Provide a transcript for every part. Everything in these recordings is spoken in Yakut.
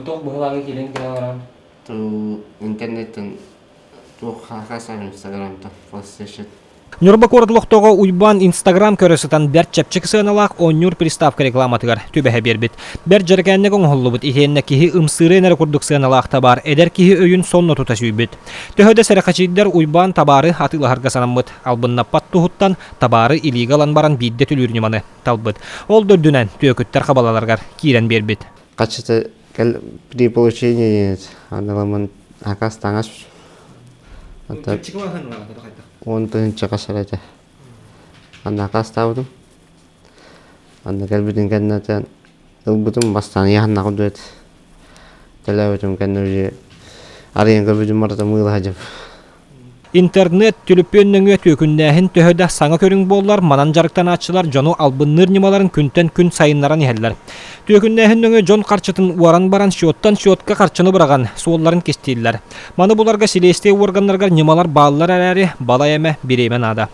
Бу туох быһылааҥҥа киирэн кэлэн баран? Интернеттэн туох хакас Инстаграмтан PlayStation. Ньурба куорат олохтооҕо Уйбаан Инстаграм көрө сытан бэрт чэпчэки сыаналаах оонньуур приставка рекламатыгар түбэһэ биэрбит. Бэрт дьэрэкээнник оҥоһуллубут итиэннэ киһи ымсыырыан эрэ курдук сыаналаах табаар эдэр киһи өйүн сонно тута сүүйбүт. Төһө да сэрэхэчийдэр Уйбаан табаары атыылаһарга санаммыт. Албыннаппат туһуттан табаары илиигэ ылан баран биирдэ төлүүр ньыманы талбыт. Ол да үрдүнэн түөкүттэр хабалаларыгар киирэн биэрбит. Хаччыта при получении аналамын акас таҥас 10 тыһыынча хасар этэ. Анда акаастаабытым. Анда кэлбитин кэннэ ылбытым бастаан ыйаһыннаҕым дуэт. Төлөөбүтүм кэннэ уже арыйан көрбүтүм барыта мыыла сылдьып. Интернет, түлүпүөн нөҥүө түөкүннээһин төһө да саҥа көрүҥ буоллар, манан дьарыктанааччылар дьону албынныыр ньымаларын күнтэн күн сайыннаран иһэллэр. Түөкүннээһин нөҥүө дьон харчытын уоран баран счеттан счетка харчыны быраҕан, суолларын кистииллэр. Маны буларга силиэстийэ уорганнарыгар ньымалар бааллар эрээри, балай эмэ бириэмэ наада.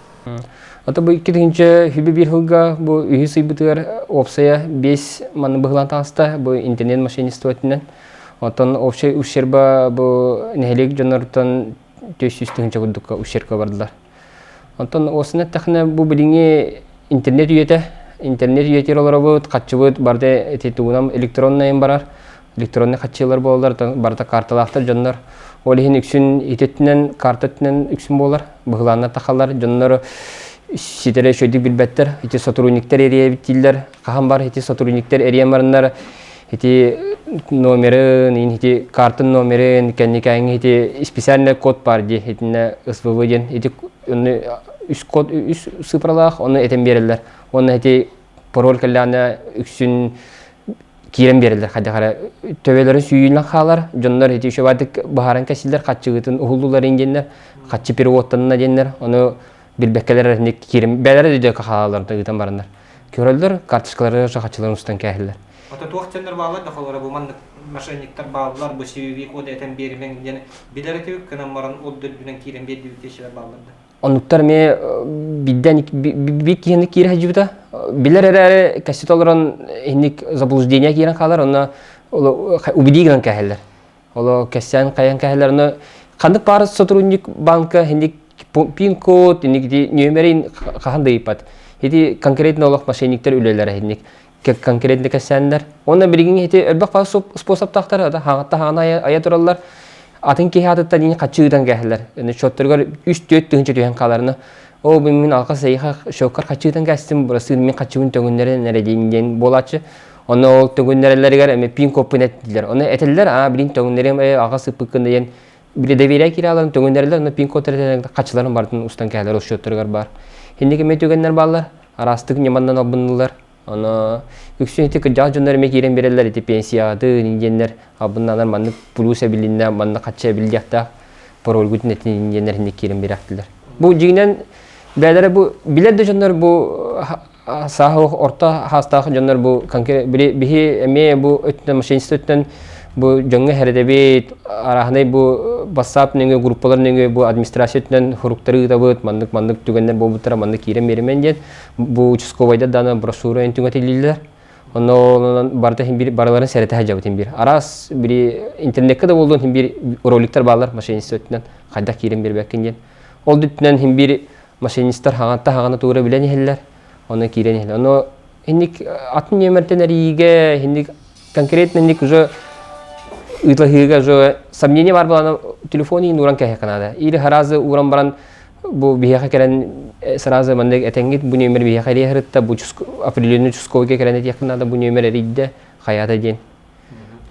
Ата бу 2021 сылга бу үһүс ыйбытыгар уопсайа 5 манны быһылаан таҕыста бу интернет мошенничествотынан. Оттон общай ущерба бу нэһилиэк дьонноруттан 400 тыһыынча курдукка ущербка бардылар. Онтон уосуна эттэххинэ бу билиҥҥи интернет үйэтэ, интернет үйэтигэр олоробут, хаччыбыт барыта ити тугунан электроннайын барар, электроннай хаччыылар буолаллар, барыта карталаахтар дьоннор. Ол иһин үксүн ити өттүнэн, карта өттүнэн үксүн буолар, быһылааннар тахалар, дьоннор ситэри үчүгэйдик билбэттэр, ити сотрудниктар эрийэбит дииллэр, хаһан бар ити сотрудниктар эрийэн бараннар ити номерын, ити картын номерын, кэнникээҥҥи ити специальный код баар дии, итиннэ СВВ диэн ити онно үс код үс цифралаах, ону этэн биэрэллэр. Уонна ити пароль кэллэҕинэ үксүн киирэн биэрэллэр хайдах эрэ төбөлөрүн сүүйүнэн хаалар, дьоннор ити үчүгэйдик быһааран кэсиллэр, хаччыгытын уһуллулар диэннэр, хаччы переводтанна диэннэр, ону билбэккэлэр эрэ киирэн бэйэлэрэ да хаалаллар ыытан бараннар. Көрөллөр, карточкалары хаччыларын устан кээһэллэр. Ото туох дьоннор бааллар да холоро бу маннык мошенниктар бааллар, бу CVV коды этэн биэримэҥ диэн билэр этибит гынан баран ол дөрбүнэн киирэн биэрдибит диэчилэр бааллар да. Оннуктар эмиэ бидден биир киһини киирэ сылдьыбыта. Билэр эрээри кэсит олорон инник заблуждение киирэн хаалар, онно убедии гынан кээһэллэр. Оло кэссээн хайан кээһэллэр, онно ханнык баар сотрудник банка инник пин-код, инник ити нүөмэрин хаһан да ыйыппат. Ити конкретно олох мошенниктар үлэлэрэ инник конкретно кэссээннэр. Онно билигин ити элбэх способтаахтар, хаҥатта хаҥана айа тураллар. Атын киһи атыттан ини хаччы ыытан кээһэллэр. Счетторугар 3-4 тыһыынча түһэн хааларына, о бу мин алҕас эйиэхэ счеккар хаччы ыытан кээстим, бырасыын мин хаччыбын төҥүннэрэн эрэ диэн буолааччы. Онно ол төҥүннэрэллэригэр эми пин-кодпун эттилэр. Ону этэллэр, аа билин төҥүннэриэм ээ аҕа сыппыккын диэн били доверие киирэ алан төҥүннэрэллэр, онно пин-код хаччыларын барытын устан кээһэллэр ол счетторугар баар. Инники эмиэ түгэннэр бааллар. Араастык ньыманнан албыннылар. Ону үксүн ити кырдьаҕас дьоннор эмиэ киирэн биэрэллэр ити пенсияҕытын диэннэр албыннаанар маннык плюс эбилиннэ, маннык хаччы эбиллиэхтээх парольгутун этин диэннэр инник киирэн биэрээхтилэр. Бу дьиҥинэн бэйэлэрэ бу билэр да дьоннор бу сааһы орто хаастаах дьоннор бу били биһи эмиэ бу өттүнэн мошенничество өттүнэн бу дьоҥҥо сэрэтэбит арааһынай бу WhatsApp нөҥүө группалар нөҥүө бу администрация өттүнэн суруктары ыытабыт маннык маннык түгэннэр буолбуттара маннык киирэн биэримэн диэн бу участковайдар даҕаны брошюра түҥэтиллиилэр онно онон барыта иһин биир барыларын сэрэтэ сылдьабыт иһин биир араас били интернеккэ да буоллун иһин биир роликтар бааллар мошенничество өттүнэн хайдах киирэн биэрбэккин диэн ол өттүнэн иһин биир мошенничтар хаҥатта хаҥана туура билэн иһэллэр онно киирэн иһэллэр ону инник атын нүөмэртэн эрийиигэ инник конкретно инник уже ыытылаһыыга уже сомнение бар буолан телефон иин ууран кэһиэххэ наада или сразу ууран баран бу биһиэхэ кэлэн сразу маннык этэҥҥит бу нүөмэр биһиэхэ эрийэ сырытта бу определенный участковыйга кэлэн этиэххэ наада бу нүөмэр эрийдэ хайаата диэн.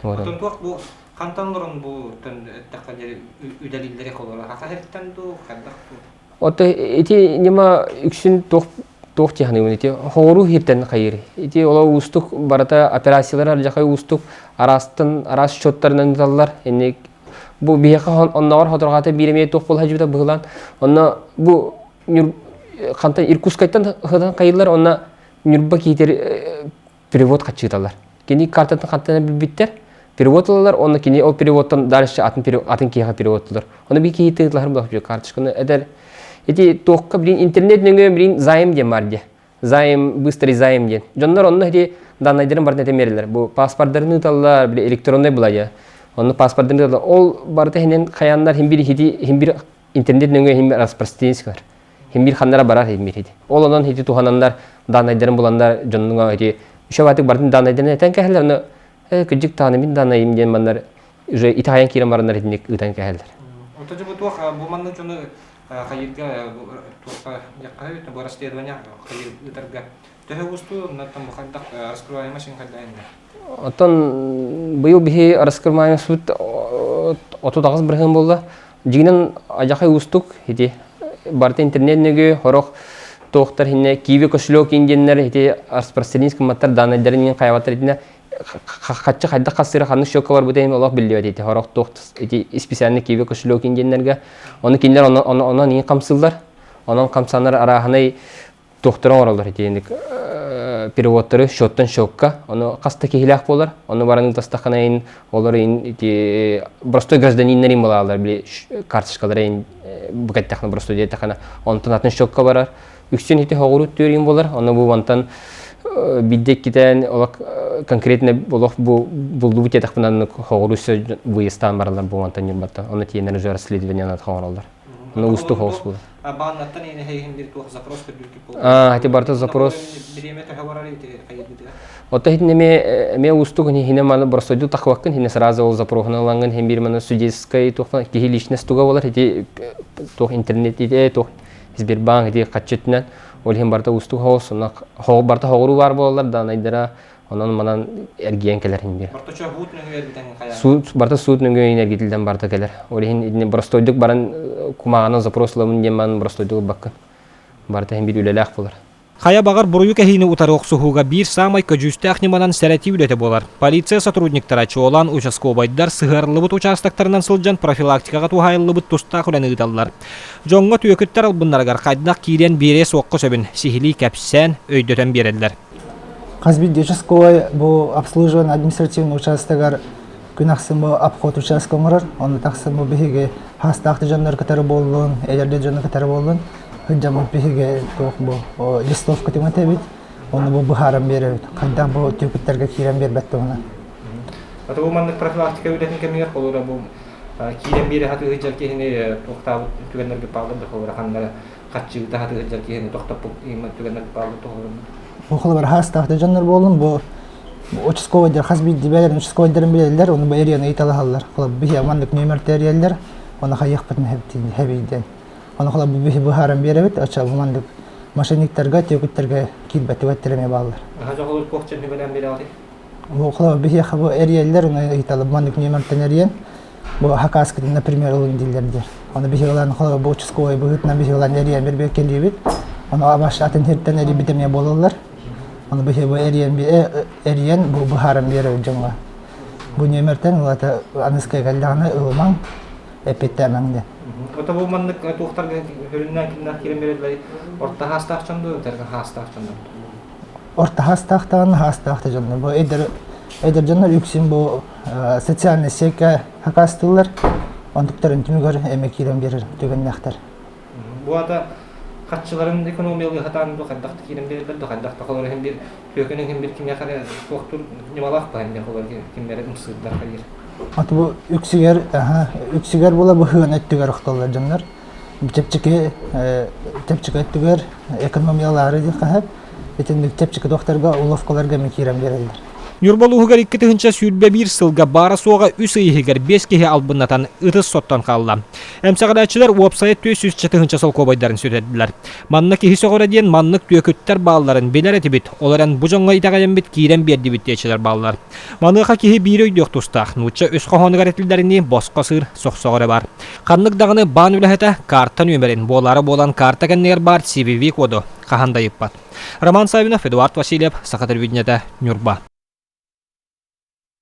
Оттон туох бу хантан олорон бу эттэххэ диэри үлэлииллэрэ холоро хаха сириттэн дуу хайдах дуу? Ото ити ньыма үксүн туох туох дии саныыбын ити хоҕуруу иһиттэн хайыыр. Ити оло уустук барыта операциялар ардьахай уустук араастан араас счеттарынан ыыталлар. Инник бу биһиэхэ оннооҕор хоторҕаата биир эмиэ туох буола сылдьыбыта быһыылаан. Онно бу хантан Иркутскайтан ыһытан хайыыллар онно Ньурба киитэр перевод хаччыыталлар. Кини картатын хантан билбиттэр, перевод ылалар, онно кини ол переводтан дальше атын, атын киһиэхэ переводтулар. Ону биир киһи тыытылаһар буолар карточканы эдэр ити туохха билин интернет нөҥүө билин займ диэн бар диэ. Займ, быстрый займ диэн. Дьоннор онно ити даннайдарын барытын этэн биэрэллэр. Бу паспордарын ыыталлар, били электроннай былайа. Онно паспордарын ыыталлар. Ол барыта иһинэн хайааннар хин бир хити хин бир интернет нөҥүө хин бир распространение бар. Хин бир ханнара барар хин бир хити. Ол онон хити туһананнар даннайдарын буланнар дьоннуга хити үшө бартын даннайдарын этэн кэһэллэр. Оны кыдьык тааны мин данайым диэн маннар уже итаайан киирэн бараннар итинник ыытан кэһэллэр. Ото бу туох бу маннык дьону хайыырга туохха дьахха бу расследование хайыр ыытарга төһө уустуу оннуттан бу хайдах раскрываемость хайдах инде? Оттон быйыл биһи раскрываемость 38 бырыһыан буолла. Дьиҥинэн адьахай уустук ити барыта интернет нөҥүө сорох туохтар иһинэ киви кошелек диэннэр ити распространение гымматтар даанайдарын иһин хайабаттар итинэ хаччы хайдах хасыыра ханнык счекка барбыта иһин олох биллибэт ити сорох туох ити специальный киви кошелек диэннэргэ ону кинилэр онон иһин хамсыыллар онон хамсанар арааһынай туохтары оҥороллор итиник переводтары счеттан счекка ону хас да киһилээх буолар ону баран ытастаххына ин олор ин ити простой гражданиннар ин булаалар били карточкалары ин бу кэттэххинэ простой диэтэххинэ онтон атын счекка барар үксүн ити хоҕурут түөрүн буолар ону бу мантан бидде иккитэн олох конкретно олох бу булдубут диэтэхпинэ хоҕуру выездтаан бараллар бу мантан ньурбаттан ону тиэннэр уже расследование оҥороллор Ону уустук соҕус буолар. Бааннаттан иһин бир туох запрос көрдүүр буолар. Аа, ити барыта запрос. Бириэмэ төһө барар ити хайырбытыгар? Оттон итин эмиэ эмиэ уустук хине маны простойду тахваккын хине сразу ол запроһун ылаҥҥын хин бир маны судейскай туох киһи личность туга болар ити туох интернет ити туох Сбербанк ити хаччытынан ол иһин барыта уустук соҕус онно барыта хоҕуруу баар буолаллар даанайдара Онон манан эргийэн кэлэр иһин биир. Орточо суут нөҥүө эргитэн хайаан? Суут, барыта суут нөҥүө эргитиллэн барыта кэлэр. Ол иһин итини боростуойдук баран кумааҕынан запрос ылабын диэн баран боростуойдук ылбаккын. Барыта иһин биир үлэлээх буолар. Хайа баҕар буруйу кэһиини утары охсуһууга биир саамай көдьүүстээх ньыманан сэрэтии үлэтэ буолар. Полиция сотрудниктара чуолаан участковайдар сыһыарыллыбыт учаастактарынан сылдьан профилактикаҕа туһаайыллыбыт тустаах үлэни ыыталлар. Дьоҥҥо түөкүттэр албыннарыгар хайдах киириэн биэриэ суохха сөбүн сиһилии кэпсээн, өйдөтөн биэрэллэр. Хас биирдии участковай бу обслуживание административный участогар күн ахсын бу обход участка оҥорор. Онно тахсан бу биһиги хаастаах дьоннор кытары буоллун, эдэрдэр дьону кытары буоллун, сылдьаммыт биһиги туох бу листовка түҥэтэбит, ону бу быһааран биэрэбит. Хайдах бу түөкүттэргэ киирэн биэрбэт туһунан. Ата бу маннык профилактика үлэтин кэмигэр холура бу киирэн биэрэ сатыы сылдьар киһини туохтаабыт түгэннэргэ пааллар да холура ханнара хаччыыта сатыы сылдьар киһини тохтоппут түгэннэр бааллар туһаларын. Бу холобур хаастаах да дьоннор буолун бу участковайдар хас биирдии бэйэлэрин участковайдарын билэллэр, ону бу эрийэн ыйыталаһаллар. Холобур биһи маннык нүөмэр тэрийэллэр, ону хайыахпытын хэбийдэн. Ону холобур биһи быһааран биэрэбит, оччо бу маннык мошенниктарга, түөкүттэргэ киирбэт түгэттэр эмиэ бааллар. Аха дьоҕолор туох чэнни бэлэм биэрэҕитий? Бу холобур биһиэхэ бу эрийэллэр, ону ыйыталар маннык нүөмэртэн эрийэн бу хакаскытын, например, ылын дииллэр диир. Ону биһи ылан холобур бу участковай быһыытынан биһи ылан эрийэн бир кэлиибит. Ону абаш атын сиртэн эрийбит эмиэ буолаллар. Ону биһи бу эрийэн эрийэн бу быһааран биэрэр дьоҥҥо. Бу нүөмэртэн ылата аныскай кэллэҕинэ ылымаҥ, эппиттээмэҥ диэн. Ото бу маннык туохтарга хөрүннээн кимнээх киирэн биэрэллэр орто хаастаах дьон дуо, хаастаах дьон Орто хаастаахтаҕына хаастаах да дьоннор. Бу эдэр эдэр дьоннор үксүн бу социальнай сетка хакаастыыллар. Онтуктарын түмүгэр эмэ киирэн биэрэр түгэннээхтэр. Бу ата хаччыларын экономиялыы сатаан бу хайдах да киирэн биэрэллэр да хайдах да холор иһин биир түөкүн иһин биир кимиэхэ эрэ туохтуур ньымалаах баһын диэн холор кимнэри ымсыырдар хайыр. Аты бу үксүгэр үксүгэр була быһыан өттүгэр охтоллор дьоннор. Чэпчэки чэпчэки өттүгэр экономиялаары диэн хаһар. Итинник чэпчэки докторга уловкаларга эмэ киирэн биэрэллэр. Ньурба улууһугар 2021 сылга баара-суоҕа үс ый иһигэр биэс киһи албыннатан ытыс соттон хаалла. Эмсэҕэлээччилэр уопсайа 400 тыһыынча солкуобайдарын сүтэрдилэр. Манна киһи сөҕөрө диэн маннык түөкүттэр баалларын билэр этибит, ол эрэн бу дьоҥҥо итэҕэйэммит киирэн биэрдибит диэччилэр бааллар. Маныаха киһи биири өйдүөх тустаах, нуучча үс хоһоонугар этиллэринии босхо сыыр сохсоҕо эрэ баар. Ханнык даҕаны баан үлэһитэ карта нүөмэрин, буолаары буолан карта кэннигэр баар CVV коду хаһан да ыйыппат. Роман Савинов, Эдуард Васильев, Саха телевидениета, Ньурба.